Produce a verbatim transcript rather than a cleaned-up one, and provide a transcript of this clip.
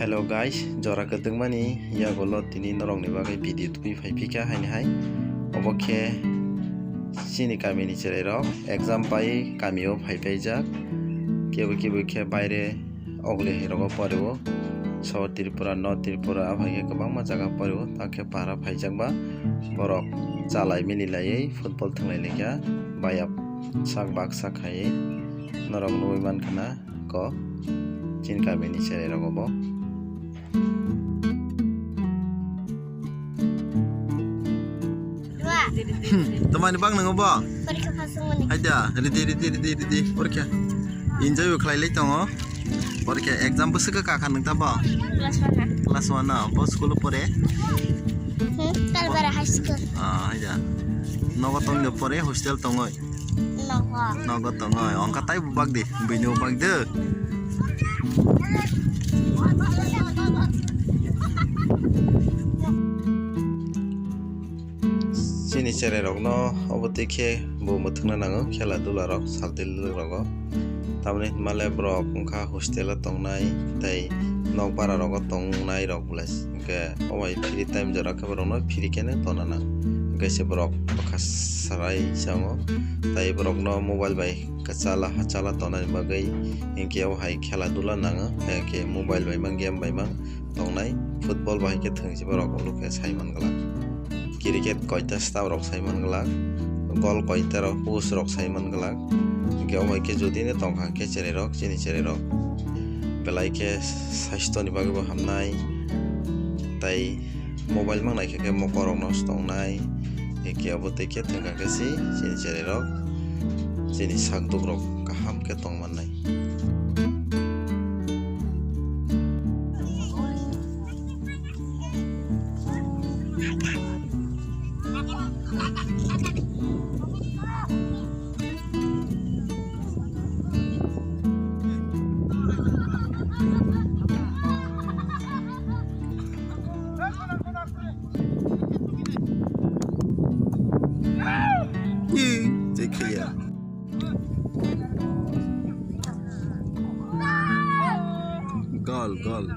Hello guys, jora kwtwngmani yagulo tini norokni bagwi video tubui phaiphikha haini hai. Obo khe chini kamini chwrairok exam pai kamio phaipaijak. Kebo kebo khe baire ogli hai rogo porio. South Tripura, North Tripura, aphai khe kwbangma jaga porio. Takhe para phaijakba borok chalai mililaiwi football thwnglai laikha. Bayap sak baksa khaiwi norok nugui mankha na. Ko chini kamini chwrairok obo. Dua. Hmm, tamani bang nang obo? Porikha phasung mani. Haida, ridi, ridi, ridi, ridi, porikha. Enjoy bo khlai lai tongo. Porikha exam bwswk kha kha nang tabo? Class one na. Class one na, bo school o pore? Hmm, Kalbara High School. Ah, haida. Nogo tongwi pore, hostel tongoi? Nogo. Nogo tongoi. Ongkha taibo bak di. Buino bak de. Chini chwrairokno obo twi khe bo mwthangna nango, khela dula rok, saltil rogo. Tamni hwnmale borok wngkha hostel o tongnai tei nok bara rogo tongnai rok belai. Hwnkhe o bai free time jora khe borokno free khe no tongna nang. Hwnkhe se borok bwkha sarai se wngo. Tai borokno mobile bai kwchala hachala tongnani bagwi hinkhe o hai khela dula nango. Hinkhe mobile bai ma game bai ma tongnai. Football bai khe thwngsi borok ulo khe sai man glak. Cricket koita stub rok sai man glak. Goal koita rok post rok sai man glak. Hinkhe o bai khe jodi no tongkha khe chwrairok, chini chwrairok belai khe sasthoni bagwi bo hamnai. Tai mobile mang naikha khe mokol rok nosto wngnai. Eke obo tei khe thwngkha khe se chini chwrairok chini sakduk rok kaham khe tong mannai. Ih, cekya. Gol, gol.